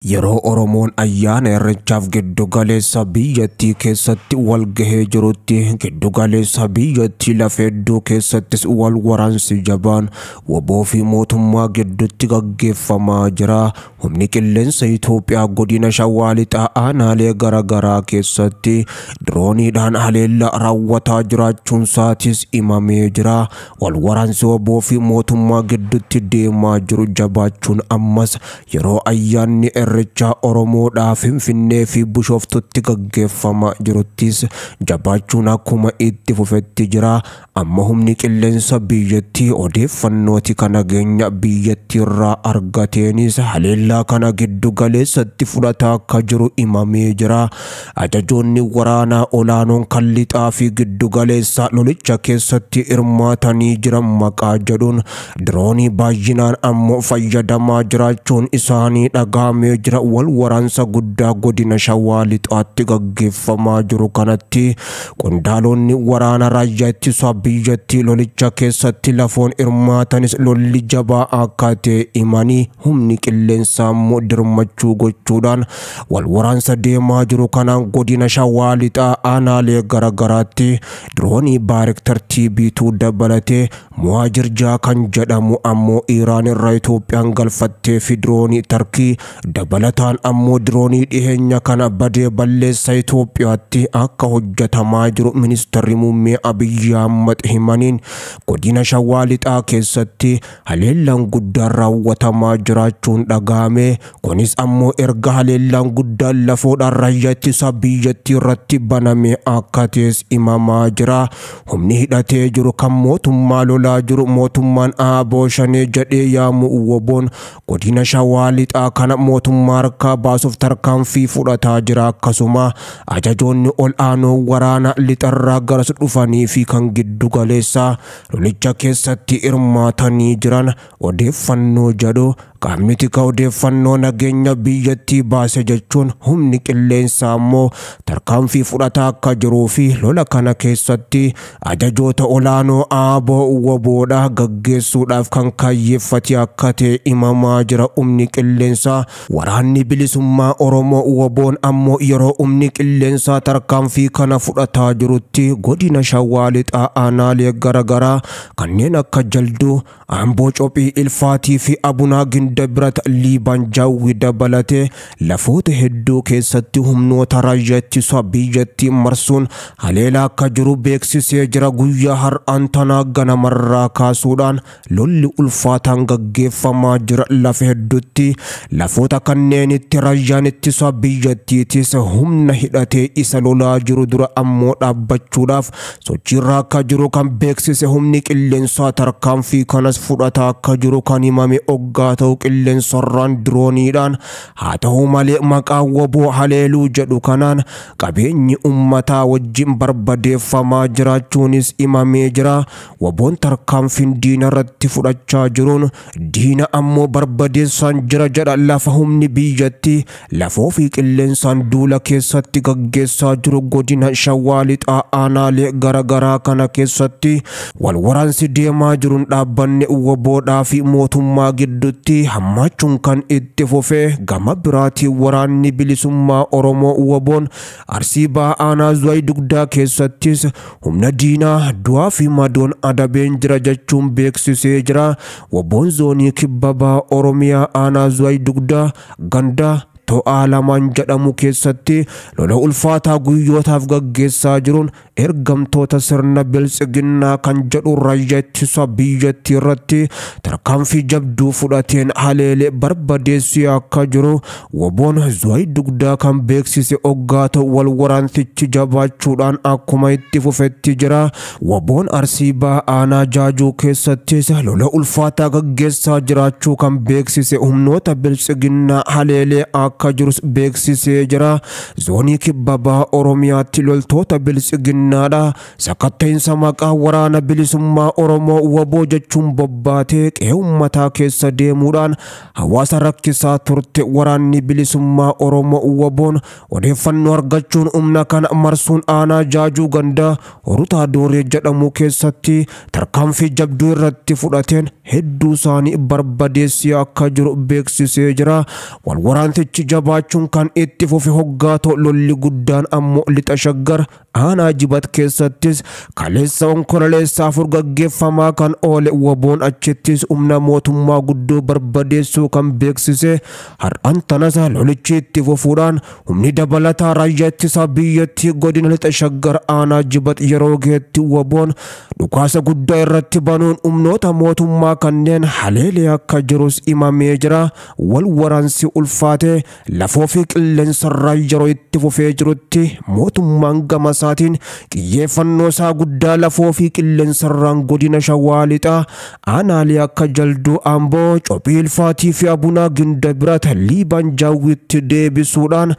Yeroo Oromoon ayyaana Irreechaaf giddugaleessa biyyattii keessatti wal gahee jirutti, giddugaleessa biyyattii lafa hedduu keessattis wal waraansi jabaan WBO fi mootummaa gidduutti gaggeeffamaa jira. Humni qilleensa Itoophiyaa godina Shawaa Lixaa aanaalee garaagaraa keessatti dirooniidhaan haleellaa raawwataa jiraachuun isaatis himamee jira. Wal waraansi WBO fi mootummaa gidduutti deemaa jiru jabaachuun ammas yeroo ayyaanni Irreechaa Oromoodhaa Finfinnee fi Bishooftutti gaggeeffamaa jiruttis jabaachuun akkuma itti fufetti jira. Amma humni qilleensa biyyattii odeeffannooti kan nageenya biyyattii irraa argateenis haleellaa kana giddu galeessatti fudhataa akka jiru himamee jira. Ajajoonni waraanaa olaanoon kan lixaa fi giddu galeessaa lolicha keessatti hirmaatanii jiran maqaa jedhuun diroonii baay'inaan ammoo fayyadamaa jiraachuun isaanii dhagahamee jira. Wal waraansa guddaa godina Shawaa Lixaatti gaggeeffamaa jiru kanatti qondaalonni waraana raayyaa ittisaa biyyattii lolicha keessatti lafoon hirmaatanis lolli jabaa akka ta'e himanii humni qilleensaa immoo dirmachuu gochuudhaan wal waraansa deemaa jiru kanaan godina Shawaa Lixaa aanaalee garaagaraatti diroonii Baayirektar TB2 dabalatee Muhaajir kan jedhamu ammoo Iraan irraa Itoophiyaan galfattee fi diroonii Tarkii dabalataan ammoo diroonii dhiheenya kana badee balleessa Itoophiyaatti akka hojjetamaa jiru ministeerri muummee Abiyyi Ahmad himaniin godina Shawaa Lixaa keessatti haleellaan guddaan raawwatamaa jiraachuun dhagahame. Kunis ammoo erga haleellaan guddaan lafoodhaan raayyaa ittisa biyyattii irratti baname akka ta'es himamaa jira. Humni hidhatee jiru kan mootummaa lolaa jiru mootummaan ABO Shanee jedhee yaamu WBOn godina Shawaa Lixaa kana mootummaa harkaa baasuuf tarkaanfii fudhataa jira. Akkasuma ajajoonni ol aanoo waraana lixarraa garas dhufanii fi kan giddu galeessaa lolicha keessatti hirmaatanii jiran odeeffannoo jedhu qaamni tika odeeffannoo nageenya biyyattii baase jechuun humni qilleensaa ammoo tarkaanfii fudhataa akka jiruu fi lola kana keessatti ajajoota olaanoo ABO WBOdha gaggeessuudhaaf kan kaayyeeffate akka ta'e himamaa jira. Humni qilleensaa waraanni bilisummaa Oromoo WBOn ammoo yeroo humni qilleensaa tarkaanfii kana fudhataa jirutti godina Shawaa Lixaa aanaalee garaagaraa kanneen akka Jalduu, Amboo, Cophii, Ilfaatii fi Abunaa Gindabirat, Liibaan Jaawwii dabalatee lafoota hedduu keessatti humnoota raayyaa ittisa biyyattii marsuun haleelaa akka jiru beeksisee jira. Guyyaa har'aan tanaa ganamarraa kaasuudhaan lolli ulfaataan gaggeeffamaa jira lafa hedduutti. Lafoota kanneenitti raayyaan ittisa biyyattiitis humna hidhatee isa lolaa jiru dura ammoo dhaabbachuudhaaf sochiirraa akka jiru kan beeksise humni qilleensaa tarkaanfii kanas fudhataa akka jiru kan himame oggaa ta'u qilleensarraan dirooniidhaan haa ta'u malee maqaa WBO haleeluu jedhu kanaan qabeenyi uummataa wajjin barbadeeffamaa jiraachuunis himamee jira. WBOn tarkaanfiin diina irratti fudhachaa jiruun diina ammoo barbadeessaan jira jedha. Lafa humni biyyattii lafoo fi qilleensaan duula keessatti gaggeessaa jiru godina Shawaa Lixaa aanaalee garaagaraa kana keessatti wal waraansi deemaa jiruun dhaabbanni WBOdhaa fi mootummaa gidduutti hammaachuun kan itti fufee. Gama biraatiin waraanni bilisummaa Oromoo WBOn Arsii Bahaa aanaa Zuwaay Dugdaa keessattis humna diinaa du'aa fi madoon adabeen jira jechuun beeksisee jira. WBOn zoonii kibba bahaa Oromiyaa aanaa Zuwaay Dugdaa ganda To'aa lamaan jedhamu keessatti lola ulfaataa guyyootaaf gaggeessaa jiruun ergamtoota sirna biltsiginnaa kan jedhu raayyaa ittisa biyyattii irratti tarkaanfii jabduu fudhateen haleelee barbadeessee akka jiru WBOn Zuwaay Dugdaa kan beeksise oggaa ta'u wal waraansichi jabaachuudhaan akkuma itti fufetti jira. WBOn Arsii Bahaa aanaa Jaajuu keessattis lola ulfaataa gaggeessaa jiraachuu kan beeksise humnoota biltsiginnaa haleelee akka jirus beeksisee jira. Zoonii kibba bahaa Oromiyaatti loltoota biltsiginnaa Bilxiginnaadha. Sakatta'insa maqaa Waraana Bilisummaa Oromoo WBO jechuun bobbaatee qe'ee uummataa keessa deemuudhaan hawaasa rakkisaa turte Waraanni Bilisummaa Oromoo WBOn odeeffannoo argachuun humna kana marsuun aanaa Jaajuu gandaa Horutaa Dooree jedhamu keessatti tarkaanfii jabduu irratti fudhateen hedduu isaanii barbadeessee akka jiru beeksisee jira. Wal waraantichi jabaachuun kan itti fufe hoggaatoo lolli guddaan ammoo Lixa Shaggar aanaa Jibat keessattis kaleessa Onkololeessa 4 gaggeeffamaa kan oole WBOn achittis humna mootummaa guddoo barbadeessuu kan beeksise. Har'aan tanas lolichi itti fufuudhaan humni dabalataa raayyaa ittisaa biyyattii godina Lixa Shaggar aanaa Jibat yeroo geetti WBOn dhukaasa guddaa irratti banuun humnoota mootummaa kanneen haleelee akka jirus himamee jira. Wal waraansi ulfaate lafoo fi qilleensarraa yeroo itti fufee jirutti mootummaan gama isaatiin xiyyeeffannoo isaa guddaa lafoo fi qilleensarraan godina Shawaa Lixaa aanaalee akka Jalduu Amboo, Cophii Ilfaatii fi Abunaa Ginda Birat Liiban Jaawwitti deebisuudhaan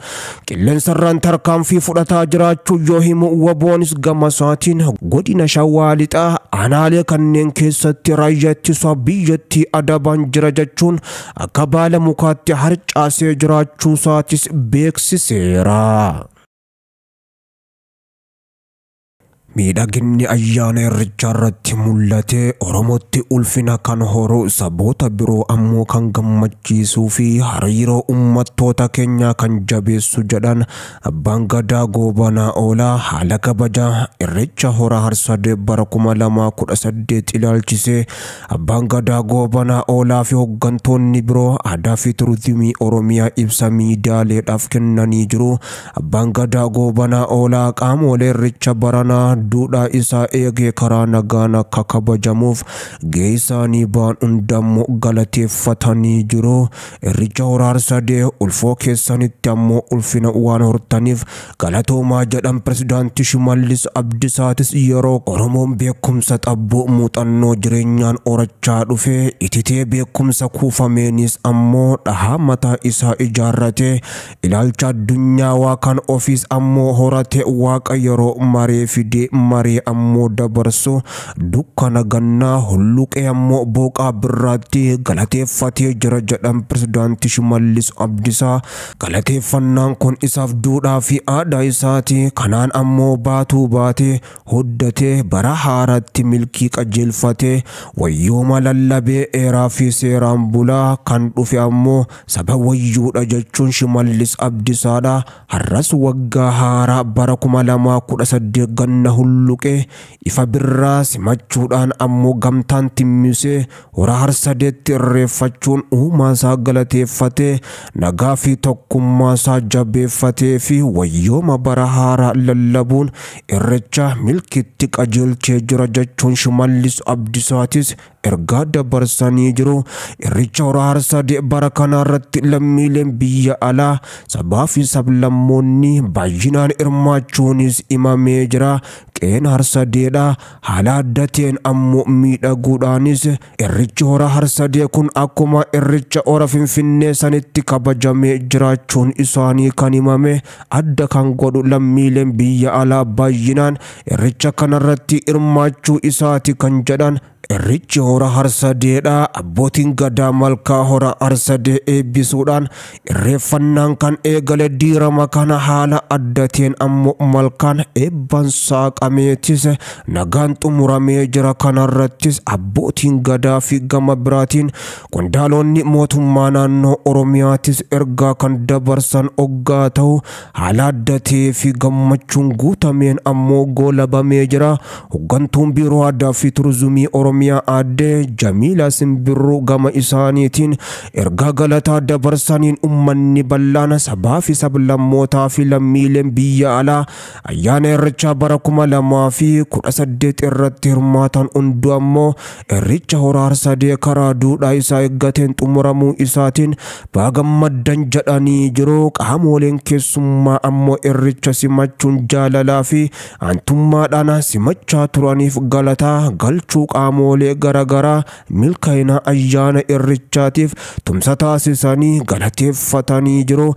qilleensarraan tarkaanfii fudhataa jiraachuu yoo himu WBOnis gama isaatiin godina Shawaa Lixaa aanaalee kanneen keessatti raayyaa ittisaa biyyattii adabaan jira jechuun akka baala mukaatti harcaasee jiraachuu isaatis beeksiseera. Miidhaginni ayyaana Irreechaa irratti mul'ate Oromootti ulfina kan horu saboota biroo ammoo kan gammachiisuu fi hariiroo uummattoota keenyaa kan jabeessu jedhan Abbaan Gadaa Goobanaa Oolaa haala kabaja Irreecha Hora Harsadee bara 2018 ilaalchisee Abbaan Gadaa Goobanaa Oolaa fi hooggantoonni biroo aadaa fi turizimii Oromiyaa ibsa miidiyaaleedhaaf kennanii jiru. Abbaan Gadaa Goobanaa Oolaa qaamolee Irreecha baranaa duudhaa isaa eegee karaa nagaan akka kabajamuuf gahee isaanii ba'an hundammoo galateeffatanii jiru. Irreecha Hora Harsadee ulfoo keessanitti ammoo ulfina waan hortaniif galatoomaa jedhan Pirezidaantii Shimallis Abdiisaatis yeroo Oromoon beekumsa xabboo muuxannoo jireenyaan horachaa dhufe ititee beekumsa kuufameenis ammoo dhahaa mataa isaa ijaarrate ilaalcha addunyaawaa kan ofiis ammoo horate waaqa yeroo maree fidee maree ammoo dabarsu dukkana gannaa hulluqee ammoo booqaa birraatti galateeffatee jira jedhan Pirezidaantii Shimallis Abdiisaa. Galateeffannaan kun isaaf duudhaa fi aadaa isaati. Kanaan ammoo baatuu baatee hoddatee bara haaraatti milkii qajeelfatee wayyooma lallabee eeraa fi seeraan bulaa kan dhufe ammoo saba wayyuudha jechuun Shimallis Abdiisaadha. Har'as waggaa haaraa bara 2018 ganna hulluqee ifa birraa simachuudhaan ammoo gamtaan timmisee Hora Harsadeetti irreeffachuun uumaa isaa galateeffatee nagaa fi tokkummaa isaa jabeeffatee fi wayyooma bara haaraa lallabuun Irreecha milkiitti qajeelchee jira jechuun Shimallis Abdiisaatis ergaa dabarsanii jiru. Irreecha Hora Harsadee bara kanaa irratti lammiileen biyya alaa sabaa fi sablammoonni baay'inaan hirmaachuunis himamee jira. Qe'een Harsadeedha. Haala adda ta'een ammoo miidhaguudhaanis Irreechi Hora Harsadee kun akkuma Irreecha Hora Finfinnee sanitti kabajamee jiraachuun isaanii kan himame adda kan godhu lammiileen biyya alaa baay'inaan Irreecha kanarratti hirmaachuu isaati kan jedhan Irreechi Hora Harsadeedha. Abbootiin Gadaa Malkaa Hora Harsadee eebbisuudhaan irreeffannaan kan eegale diirama kana haala adda ta'een ammoo malkaan eebbaan saaqameetis nagaan xumuramee jira. Kanarrattis abbootiin Gadaa fi gama biraatiin qondaalonni mootummaa naannoo Oromiyaatis ergaa kan dabarsan oggaa ta'u haala adda ta'ee fi gammachuun guutameen ammoo goolabamee jira. Hooggantuun Biiroo Aadaa fi Turizimii Oromiyaa Aadde Jamiila Simbirruu gama isaaniitiin ergaa galataa dabarsaniin uummanni bal'aan sabaa fi sablammootaa fi lammiileen biyya alaa ayyaana Irreechaa bara 2018 irratti hirmaatan hunduu ammoo Irreecha Hora Harsadee karaa duudhaa isaa eeggateen xumuramuu isaatiin baga gammaddan jedhanii jiru. Qaamoleen keessummaa ammoo Irreecha simachuun jaalalaa fi aantummaadhaan simachaa turaniif galataa galchuu qaamolee garaagaraa milkaa'ina ayyaana Irreechaatiif tumsa taasisanii galateeffatanii jiru.